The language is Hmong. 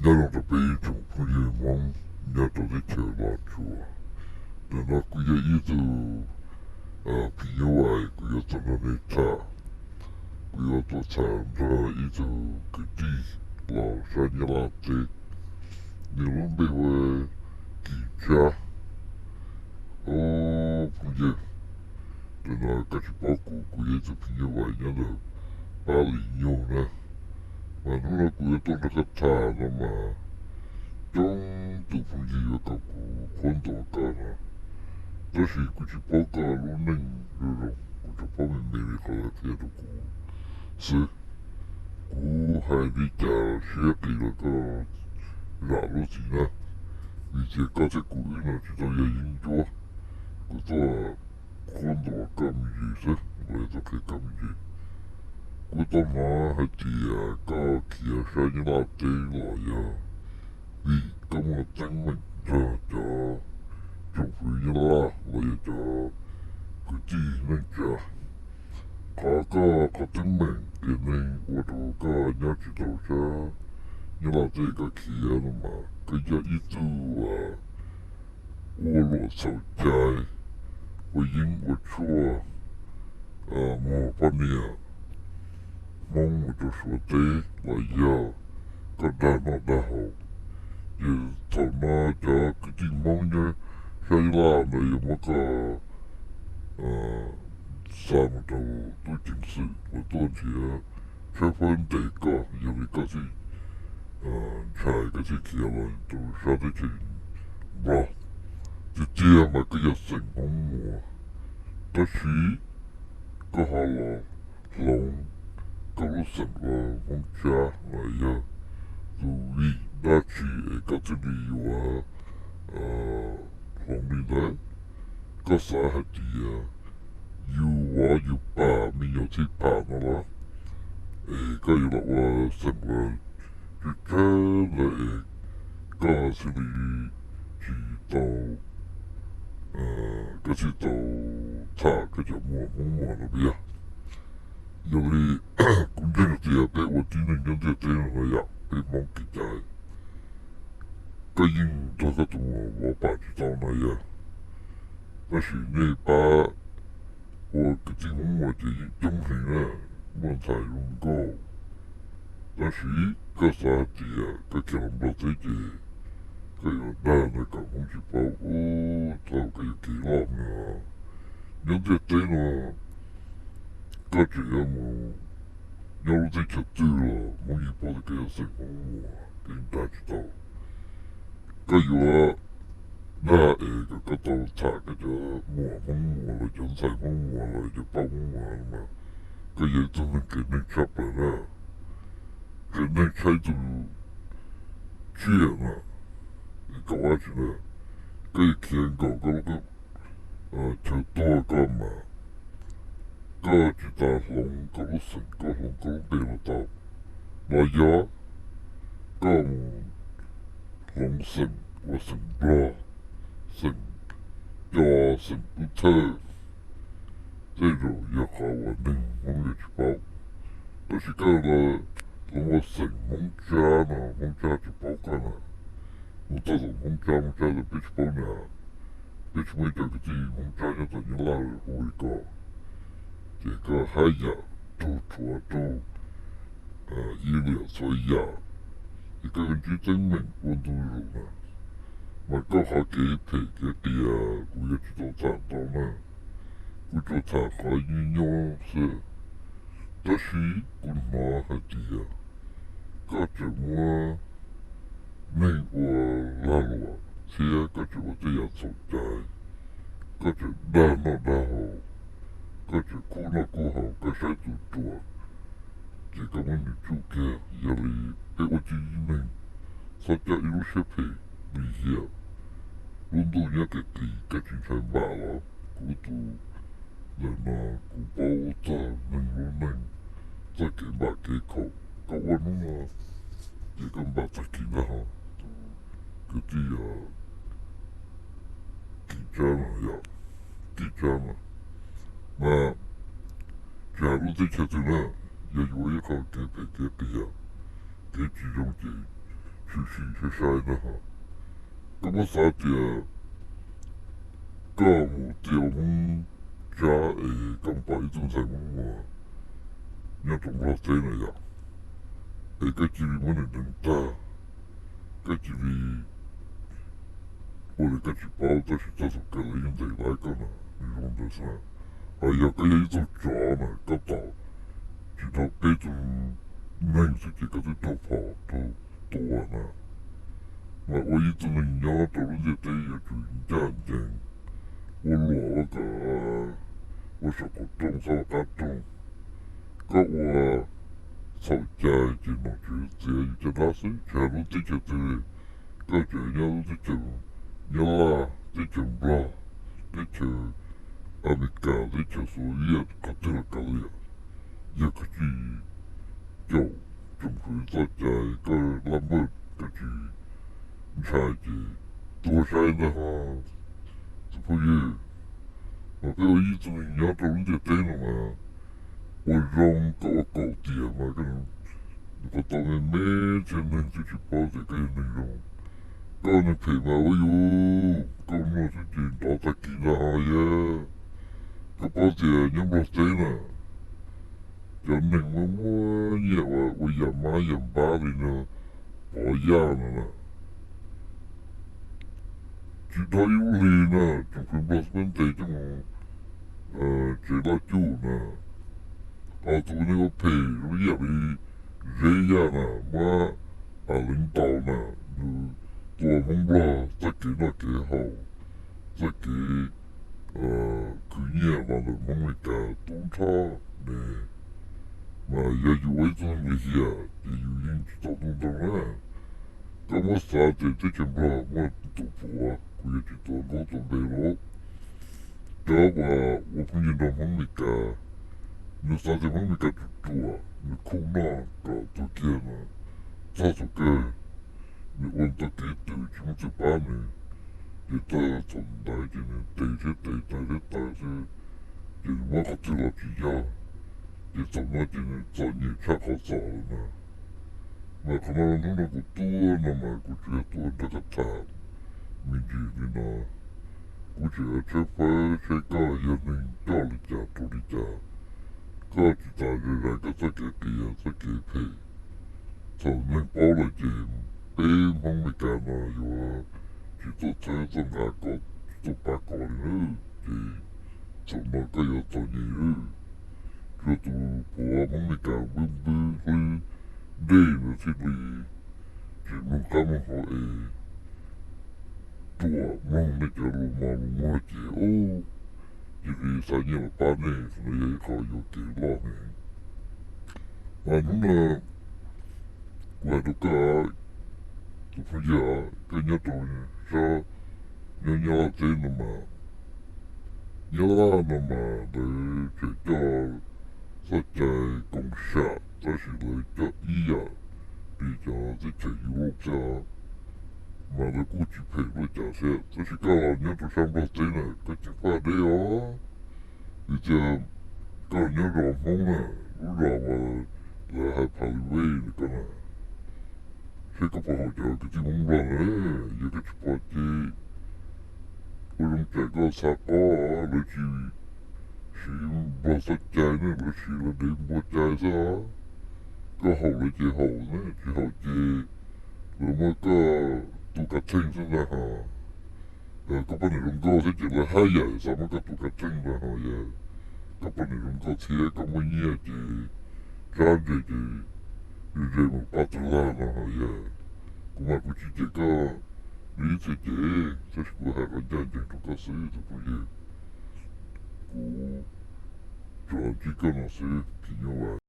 Nyob zoo rau peb ib tsoom phooj ywg Hmoob nyob rau teb chaws Los Tsuas. Ntawm no kuv yog ib tug phim nyuj vais, kuv yuav tuaj nrog nej tham. Kuv yuav tuaj tham nrog ib tug kwv tij los sab Nyab Laj teb, nws lub npe hu ua Kim Tsab. Ob phooj ywg, ntawm no koj tsis paub kuv, kuv yog ib tug phim nyuj vais nyob ntawm pab Lis Nyug na. Mas hnub no kuv yuav tuaj nrog koj tham no mas coob tus phooj ywg yuav kom kuv qhuab ntuas koj no, tab sis kuv tsis paub koj lub neej zoo zoo, kuv tsuas paub me me li qhov lawv qhia rau kuv xwb. Kuv hais li cas siab qis los koj zam lub txim na, vim tias koj thiab kuv wb no tsis tau yog yeeb ncuab. Kuv tuaj qhuab ntuas koj me ntsis xwb, kuv tuaj qhia koj me ntsis. Kuv tau hnov hais tias koj khiav sab Nyab Laj teb los yog vim koj muaj teeb meem nrog cov tsoom fwv Nyab Laj los yog cov kwv tij neej tsa. Qhov koj qhov teeb meem qias neeg ua rau koj nyob tsis tau sab Nyab Laj teb koj khiav no mas koj yog ib tug ua luam txhaum cai, ua yeeb ua tshuaj, muag poj niam Hmoob mus rau Suav teb los yog koj dag noj dag haus. Ces thaum no cov kwv tij Hmoob nyob sab Nyab Laj ntawd yuav muab koj xa mus rau tub ceev xwm uas tuaj nrhiav tshawb fawb ntes koj, yog li koj thiaj ntshai koj thiaj khiav los rau sab teb chaws Nplog. Tiag tiag mas koj yog xeem Hmoob Muas, tab sis koj ho los hloov koj lub xeem ua Hmoob Tsab los yog tus vim dab tsi es koj thiaj li yuav hloov li ntawd. Koj xav hais tias yus vov yus pam me nyuam txhib pham no los es koj yuav los ua xeem ua tsawg tsawg ntawd es koj thiaj li tsis tau, koj thiaj tau tham koj cov muam Hmoob Muas no puas yog? Yog li kuv ntseeg tias peb ua tib neeg nyob ntiaj teb no no yom, peb Hmoob kev cai, koj yeej nrog koj tus muam vov pam tsis tau no yog. Tab sis nej pab ua kwv tij Hmoob Muas ces yeej coob heev na, muaj ntxhais zoo nkauj. Tab sis koj xav hais tias koj khiav los Nplog teb ces koj yuav dag ntawd kom Hmoob tsis paub, ub, thaum koj yuav kev loj no nyob ntiaj teb no, koj tseem yuav mus nyob lub teb chaws twg los Hmoob yeej paub tias koj yog xeem Hmoob Muas, koj yeej dag tsis tau. Koj yuav dag es kom koj tau tham koj cov muam Hmoob Muas los cov ntxhais Hmoob Muas los cov pab Hmoob Muas no mas koj yog ib tug neeg qias neeg tshaj plaws na. Qias neeg tshaj ib tug tsiaj na. Koj ua tsis na, koj yuav khiav nkaum koj lub chaw tuag koj mas koj tsis tas hloov koj lub xeem, koj hloov koj lub npe los tau, los yog koj mus hloov xeem ua xeem Nplog, xeem Co, xeem Pub Thawj, tej zaum yog qhov uas neeg Hmoob yuav tsis paub. Tab sis koj los hloov ua xeem Hmoob Tsab no Hmoob Tsab tsis paub koj na. Mus txog tom Hmoob Tsab, Hmoob Tsab tias peb tsis paub na, peb tsis muaj ib co kwv tij Hmoob Tsab nyob tom Nyab Laj hu li ko. Ces koj haj yam raug rhuav raug ib liam txhua yam, ces koj ntsib teeb meem ua ntu zus na. Mas koj qhov kev phem kev qias kuv yuav tsis tau tham ntau na, kuv tsuas tham qhov nyob nyob xwb. Tab sis kuv hnov hais tias koj tseem muab neeg ua lag luam thiab koj tseem ua tej yam txhaum cai, koj tseem dag noj dag haus, koj tseem kub noj kub haus, koj saib tus ruam ces koj muab nws tsuj kiag. Yog li peb ua tib neeg txhob coj ib lub siab phem lim hiam. Lub ntuj nyob qis qis, koj tsis ntshai npam los? Kuv tus ntawm no kuv paub txog neeg lub neej, txoj kev npam kev khaum. Koj ua hnub no ces koj npam tag kis ntag ho. Tus kwv tij Kim Tsab no yog Kim Tsab no, mas tsis hais lub teb chaws twg na, yog yuav ib qho kev phem kev qias, kev tsis zoo ces tshwm sim sai sai ntag. Koj muab xav tias koj mus txia ua Hmoob Tsab es koj mus pom ib tug ntxhais Hmoob uas nyob rau Nplog teb na yom, es koj cia li muab nws deev tag, koj cia li ua li koj tsis paub, tab sis txog thaum kawg lawv yeej ntes lawv koj na, nws zoo ntawd xwb na. Hos yog koj yog ib tug tsov na, koj tom tsis tau peb tug neeg xwb ces koj twb raug phom raug tua na. Mas ua ib tug neeg nyob rau lub ntiaj teb yuav tsum ncaj ncees, ua luam ua kom ua saum qaum rooj txhob ua qab rooj. Koj ua txhaum cai ces nom tswv txiav yus caj dab xwb, tsis hais lub teb chaws twg li. Koj tseem nyob lub teb chaws Nyab Laj, teb chaws Nplog, teb chaws Amelikas, teb chaws Xus Liaj, qhov twg los kav liam, yog koj tsis caum tsoom fwv txoj cai, koj laj npawj koj tsis ntshai ces tuag sai ntag ho. Tus phooj ywg, mas peb ua ib tug neeg nyob rau lub ntiaj teb no mas ua zoo koj ua kaum tiam mas koj, nws qhov tau me me thiab neeg twb tsis paub tias koj yog neeg zoo. Koj neeg phem mas ua yus, koj muaj xwb ces nrov tag kis ntag ho yawg. Koj paub tias nyob Nplog teb na, cov neeg muaj muaj nyiaj uas ua yam mab yam npab li no, pov yaj no na, tsis dhau ib lub hlis na, tsoom fwv Nplog muab ntes coj mus tsev loj cuj na. Ho tus neeg ua phem zoo ib yam li Zeb Yaj na, muab leev ntaus na, nws tua Hmoob Nplog txoj kev noj kev haus, txoj kev khwv nyiaj los ntawm Hmoob Amelikas tub nrho ne. Mas yog yus ua ib tug neeg lim hiam ces yus yeej tsis tau ntuj ntoo na. Koj muab xav tias teb chaws Nplog muaj tus puav, kuv yuav tsis tuav nkaub tuav npe los, cov uas ua phooj ywg nrog Hmoob Amelikas, nws xav tias Hmoob Amelikas ruam ruam, nws khuj noj kom tuag kiag no, txog thaum kawg nws ua tau kev twm tsis muaj twg pab nws, ces txog thaum ntawd ces nws tes thiab tes taw thiab taw xwb, ces nws muab qhov twg los tsis yog, ces thaum no ces nws txom nyem tshaj qhov txom lawm na. Mas qhov no hnub no kuv tuaj no mas kuv tsuas yog tuaj nrog koj tham me ntsis li no. Kuv tseem yuav tshawb fawb saib koj yog neeg coj li cas rau li cas. Koj tsis tas zais zais koj txoj kev qias txoj kev phem. Thaum neeg paub lawm ces peb Hmoob Amelikas no yuav tsis tuaj txhawb tuaj nqa koj, tsis tuaj pab koj li na. Ces thaum no koj yuav txom nyem, tsuas tus puav Hmoob Amelikas npwb npwb hlwb dej ntawd thiaj li tsis mloog qab mloog hauv es ruam mloog nej cov lus mos lus muag ces ub, cia li xa nyiaj los pab nej, qhov no yog ib qho yuam kev loj heev. Mas hnub no kuv hais rau koj, tus phooj ywg, koj nyob rau sab, nyob Nyab Laj teb no mas, Nyab Laj no mas lawv tseem coj txoj cai koom sam tab sis lawv coj ib yam li cov teb chaws Europe thiab, mas lawv kuj tsis phem luaj cas thiab. Tab sis koj los nyob rau sab Nplog teb na koj ceev faj deb os, vim tias koj nyob zos Hmoob na, lub zos uas lawv hais Pha Li Vej na koj na, seb koj puas haum cov kwv tij Hmoob Nplog na. Yog koj tsis pom ces ua zoo tsam koj txha qob, lawv tsis siv Nplog txoj cai na, lawv siv lawv dev npua cai xwb. Koj haum lawv ces haum na, tsis haum ces lawv muab koj tu kav theej xwb ntag ho. Koj poj niam zoo nkauj thiab ces lawv haj yam xav muab koj tu kav theej ntag ho yawg. Koj poj niam zoo nkauj thiab koj muaj nyiaj ces tsab ntse ces ze mus pab tug lag no ho yawg. Kuv mas kuv tsis cem koj li ib txhia ces, tab sis kuv hais qhov ncaj ncees rau koj xwb tus phooj ywg. Kuv tsuas ntsib koj no xwb, phim nyuj vais.